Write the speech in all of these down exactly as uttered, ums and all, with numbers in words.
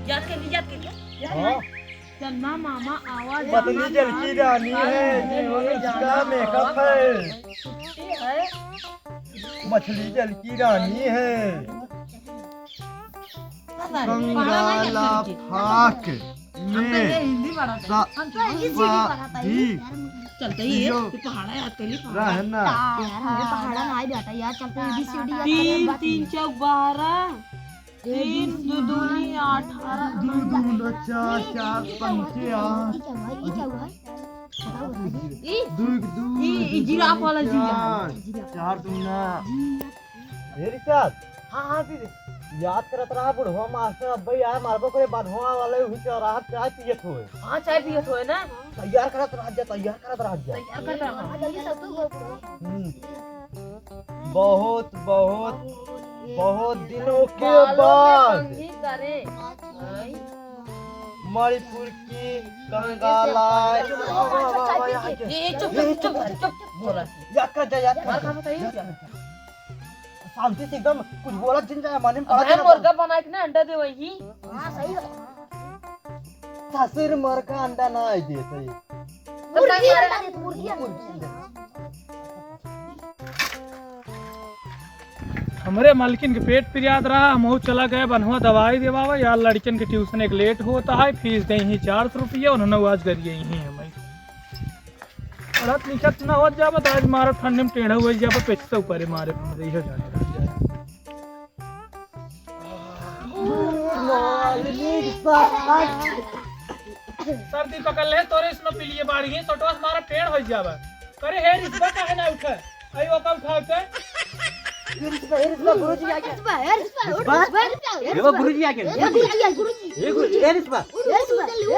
याद कर ली, याद कर ली। हाँ। चन्ना मामा आवा पतली जाना जल की रानी है, ये वाला इसका मेकअप है। छुट्टी है। मछली जल की रानी है। बंगाला फाक में हिंदी पढ़ा था। हम तो हिंदी पढ़ा था। चलते ही है, यो तू पहाड़ा याद कर ली, पहाड़ा। रहना। यार, मुझे पहाड़ा ना ही आता यार, चलते A B C D याद तीन, करें, बस। तीन चौक बारह, तीन दो दूनी अठारह। दो दूना चार, चार पंचे आठ। ई क्या हुआ? ई क्या हुआ? बताओ, बताओ। ई, दो एक दू, ई, ई दो जिराफ दूनी वाला जिराफ। चार, चार दूना। हे रिचार्ज। हाँ, हाँ, दीदी। याद करत रहा बुढ़वा मास्टर, अब भाई यार मारबो करे, बधवा वाले हुई चौराहा चाय पियत होए। हाँ, चाय पियत होए ना। तैयार करत रह जा, तैयार करत रह जा। तैयार करत रहा। हम्म। बहुत, बहुत, बहुत दिनों के बाद। मणिपुर की कंगाला। ए, चुप, चुप, चुप, चुप, बोला। याद कर जा, याद कर जा। शांति से एकदम कुछ बोला जिन जाए, माने में पड़ा अब है। मुर्गा बना के ना अंडा दे वही। हाँ, सही बात। ससुर मुर्गा अंडा ना आई दे, सही। तो मुर्गी अंडा दे, मुर्गी अंडा। हमरे मालकिन के पेट पिरियात रहा, हमहू चला गए बनवा दवाई देवावे, यार लड़कन के ट्यूशन एक लेट होता है, फीस दे ही चार सौ रुपया, उन्होंने आज गरिए ही हमें। पढ़त लिखत ना होत जाबे, त आज मारे ठंडे में टेढ़ा होइ जाबे, पेचते ऊपरे मारे हमरे इहे जाने रह जाए। सर्दी पकड़ ले, तोरे इसमें पी लिए बाड़ी, सोटवा से मारा टेढ़ होइ जाबे। करे हे रिसवा काहे ना उठे? आई ओका उठा उठे। हे रिसवा, हे रिसवा, गुरुजी आ गया। रिसवा, हे रिसवा, उठ, रिसवा। रिसवा, हे रिसवा, गुरुजी आ गया। हे गुरुजी आ गया, गुरुजी। हे गुरुजी, हे रिसवा। उठ, उठ, उठ,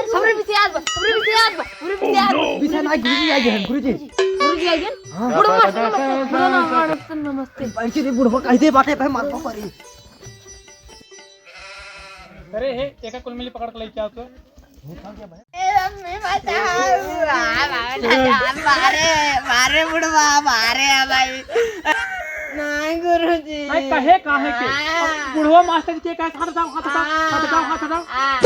उठ। हमरे पीछे याद बा, हमरे पीछे याद बा, हमरे पीछे याद बा। पीछे ना, गुरुजी आ गया, गुरुजी। गुरुजी आ गया? हाँ। बुढ़ो मास्टर नमस्ते, बुढ़ो ना, नमस्ते। बैठ के रे बुढ़वा, कैसे बाटे पे मार पड़ी। अरे हे, एका कुल मिली पकड़ के लेके आओ तो। ए मम्मी बचाओ, आ, बाबा, बचाओ, मारे, मारे बुढ़वा, मारे आ भाई। नहीं गुरुजी। नहीं, कहे, काहे के? आ। बुढ़वा मास्टर के कहे, "हाथ हटाओ, हाथ हटाओ, हाथ हटाओ, हाथ हटाओ।" आ। हाँ?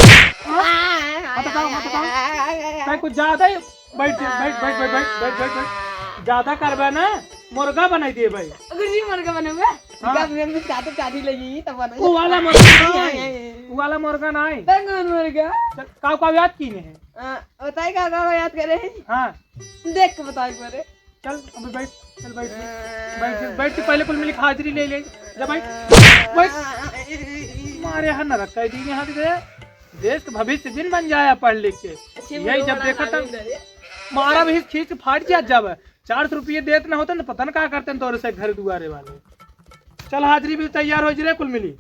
आ, हाथ हटाओ, हाथ हटाओ। आ, आ, आ, आ। कहे कुछ ज्यादा ही बैठ, बैठ, बैठ। ज्यादा करबे ना, मुर्गा बनाई दिए भाई। गुरुजी, मुर्गा बनाऊंगा। हाँ। जब मैं भी काटे काटी लगी, तब बनाऊंगा। वो वाला मुर्गा नहीं। ए, ए, ए। वो वाला मुर्गा नहीं। तंग मुर्गा। चल, काव काव याद कीने हैं? आ, बताई का, का याद करे हैं? हाँ। देख के बताई करे। चल, अबे बैठ, चल बैठ, बैठ, बैठ, बैठ, तू पहले कुल मिली हाजिरी ले ले। जा बैठ, बैठ। मारे हर नरक कह दी यहाँ से। देश के भविष्य जिन बन जाया पढ़ लिख के। अच्छे यही मुंह जब बड़ा देखा था, नागिन डरे। मारा भी खींच के फाट जात जावे। चार सौ रुपये देत ना होते ना, पता ना का करते हैं तोरे से घर दुआरे वाले। चल हाजिरी भी तैयार हो जरे कुल मिली।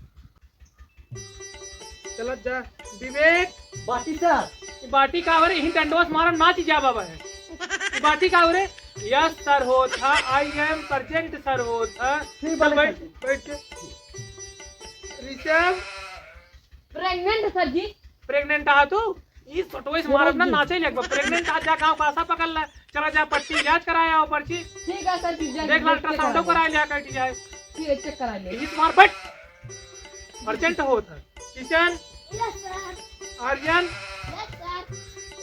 चलत जा। विवेक। बाटी सर। ये बाटी का हो रे? यही डंडवा से मारा नाच जा बाबा है। ये बाटी का हो रे? Yes sir होत है, I am present sir होत है। फिर चल बोले बैठ, सर। बैठ के। ऋषभ। Pregnant सर जी। Pregnant आ तू? ई सोटवे से मारब ना, नाचे लगबा। Pregnant आ जा, गाँव का आशा पकड़ ले। चला जा, पट्टी इलाज कराया हो, पर्ची। ठीक है सर जी, जा, देख ला, ultrasound करा लिया, कट जाए। ठीक है, check करा ले। ई तुम्हार बट। Urgent होत है। किशन। Yes sir। आर्यन। Yes sir।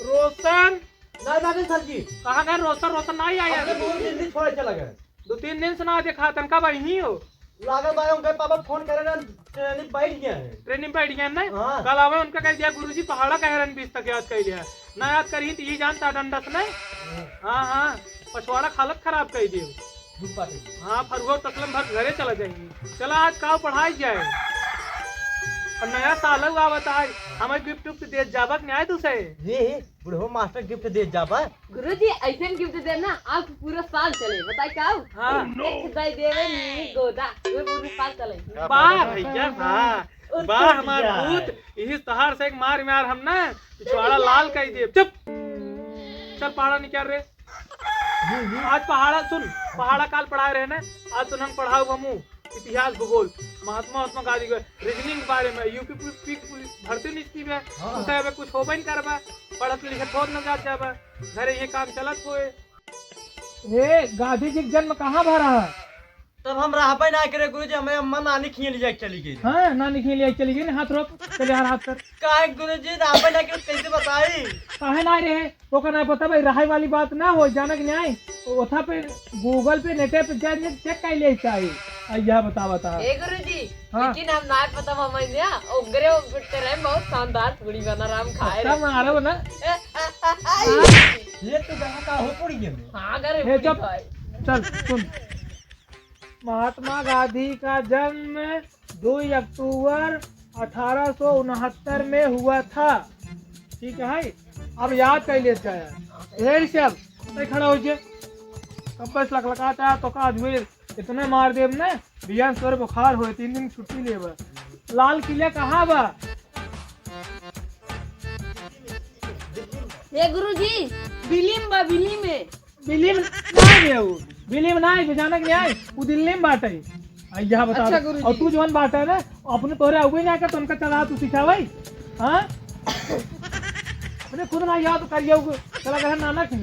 रोशन। नहीं, नहीं, सर जी। कहाँ गए रोशन? रोशन नहीं आया। अपने बहुत जल्दी छोड़ चला गया। दो तीन दिन से ना देखा, तनका भाई ही हो। लागल बा, उनके पापा फोन करे ना, ट्रेन में बैठ गया है। ट्रेन में बैठ गया है ना? हाँ। कल आवे उनका कह दिया, "गुरुजी, पहाड़ा कहे रहन बीस तक याद कर लिया।" ना याद करी तो ये जानता डंडा से नहीं। हाँ। हाँ, हाँ, पछवाड़ा हालत खराब कर दियो। धूप बाटे। हाँ, फरुआ तसलम भर घरे चला जाएंगे। चला आज काव पढ़ाई जाए। और नया साल हुआ बताए, हमें gift उफ्ट दे जाबक न्याय तू से। ये बुढ़ो मास्टर gift दे जाबा। गुरुजी, ऐसन gift दे ना, आपके पूरा साल चले। बताई का? हाँ। एक दे देवे नी गोदा, वो पूरा साल चले। वाह भैया, वाह। और वाह, कुछ हमार क्या? भूत, यही तहार से एक मार मार हम ना, पिछवाड़ा लाल कर दे। चुप। चल, पहाड़ा निकाल रे। आज पहाड़ा सुन, पहाड़ा काल पढ़ाए रहे ना, आज तुन हम पढ़ाऊ हमू। इतिहास, भूगोल, महात्मा, महात्मा गांधी के reasoning के बारे में, यूपी पुलिस, पीक पुलिस भर्ती नहीं की बे, हाँ। उसे अबे कुछ होबे नहीं करबा, पढ़त लिखत बहुत न जात जाबा, घरे ये काम चलत होए। ए, गांधी जी के जन्म कहाँ भरा है? तब हम रहबे ना करे गुरुजी, हमें अम्मा नानी खिए लिया के चली गई। हाँ, नानी खिए लिया के चली गई ना, हाथ रोक, चले यार हाथ कर। काहे गुरुजी, रहबे ना करे, कैसे बताई? काहे ना रहे? ओकर ना पता भाई, रहे वाली बात ना हो, जानक न्याय। ओथा पे Google पे नेटे पे जा, जा check कर ले चाही। आ, यह बता, बता। ए गुरुजी, हाँ। लेकिन हम ना पता, हम ना, ओकरे तेरे बहुत शानदार पूड़ी बना राम खाए पक्का रे। मारब ना। ए, आ, आ, आ, हाँ। ये तो जहाँ का हो पूड़ी है। हाँ, अगर ए, पूड़ी चुप। खाए। चल, सुन। महात्मा गांधी का जन्म दो अक्टूबर अठारह सौ उनहत्तर में हुआ था। ठीक है, अब याद कर लेत जाए। ढेर से अब नहीं खड़ा हो जे। कब बस लकलकाता है तो का आदमी इतना मार देब ना, बिहान तोर बुखार होए, तीन दिन छुट्टी लेबा। लाल किला कहाँ बा? ए गुरुजी, बिलिम बा, बिलिम है। बिलिम नाहीं है उ, बिलिम नाहीं है, जानक नाहीं है, उ दिल्ली में बाटे। आ, यह बता अच्छा दे। गुरुजी। और तू जवन बाटे ना, अपने तोरे आउबे ना कर, तो उनका चला तू सिखावे, हाँ? अपने खुद ना याद करिए, उ चला गए नाना के।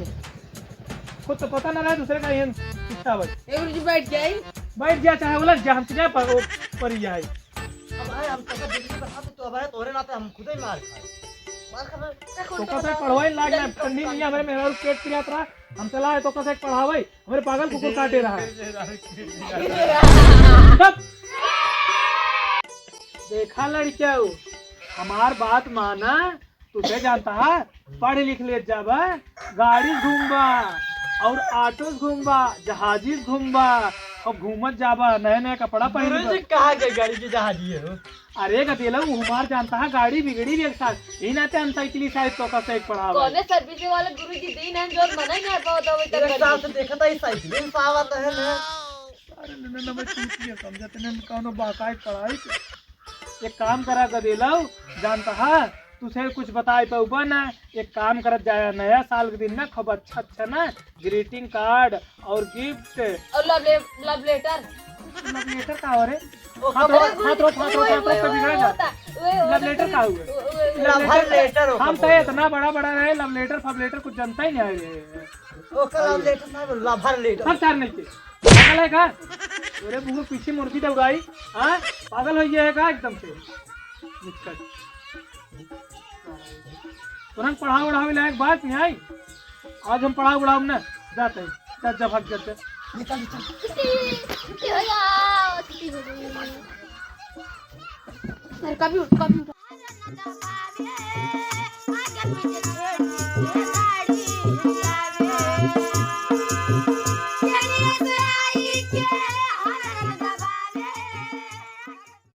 खुद तो पता ना रहे, दूसरे का ये सिखावे। ए गुरुजी, बैठ जाई। बैठ जा, चाहे उलट जा, हम तुझे पर, पर ही आई। अब आए, हम तोका दिल्ली बता दे, तो अब आए, तोरे नाते हम खुदे मार खाए। मार खा, ए, कौन तोका से पढ़वाई लाग ना, ठंडी में हमारे मेहरारू पेट पिरात रहा, हम चला आए तोका से पढ़ावे, हमारे पागल कुकुर काटे रहा। चुप। देखा लड़किया, हमार बात माना, तुझे जानता है, पढ़ लिख ले जाबा, गाड़ी घूमबा और ऑटो घूमबा, जहाजी घूमबा, और घूमत जाबा, नया नया कपड़ा पहनबा। गुरुजी, कहाँ के गाड़ी के जहाजी है हो? अरे गदेला, वो हमार जानता है, गाड़ी बिगड़ी भी एक साथ, यही नाते हम साइकिल ही साइड तो का साइड पढ़ावा। कौने सर्विस वाले गुरुजी दिन है जो मना ही नहीं पावत हो, एक साल से देखता ही साइकिल ही सावत है ना। अरे न, न, न, मैं चूतिया समझत न, कौनो बाकायद पढ़ाई के। एक काम करा गदेलऊ, जानता हा, तुझे कुछ बताए पउबा ना। एक काम करत जाया, नया साल के दिन ना खूब अच्छा अच्छा ना ग्रीटिंग कार्ड और गिफ्ट। और लव ले-, लव लेटर। लव लेटर का हो रे? ओ, हाथ खबर रोक, हाथ रोक, हाथ रोक, हाथ रोक, ओए, ओए, बिगड़ा ओए, जा। होता, ओए, ओए, लव लेटर का हुए? ओए, ओए, लव लेटर, लेटर हो हम खबर। तो इतना बड़ा बड़ा रहे, लव लेटर फव लेटर कुछ जनता ही नहीं है। ओकर लव लेटर ना, लवर लेटर। हम चार नहीं के। पागल है का? अरे बुआ पीछे मुर्गी दौड़ाई, हाँ? पागल हो गया है का एकदम से? निकल। तुरंत पढ़ाओ, उढ़ावे लायक बात नहीं आई। आज हम पढ़ाओ, उढ़ाओ ना, जाते हैं। जा, जा, भाग, जा, जा। निकल, निकल। छुट्टी, छुट्टी हो गया, छुट्टी हो गई। अरे, कभी उठ, कभी उठ।